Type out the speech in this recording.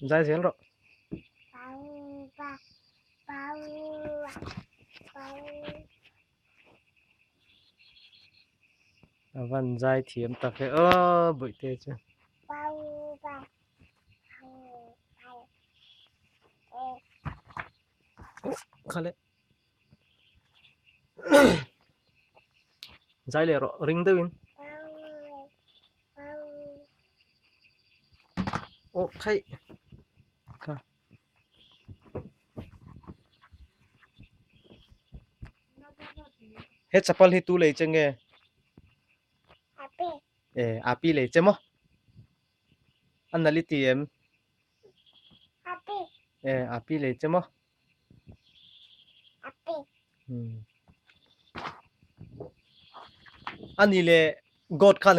Zai zel rawh. A van zai thiam tak e aw bawihte chu. Khale. Zai leh rawh ring deuhin. Aw khaih. Kha. He chapal hi tu lei che nge? Api. E api lei che maw? A nalh i ti em? Api. E api lei che maw? Api. Hmm. Ani le God khan.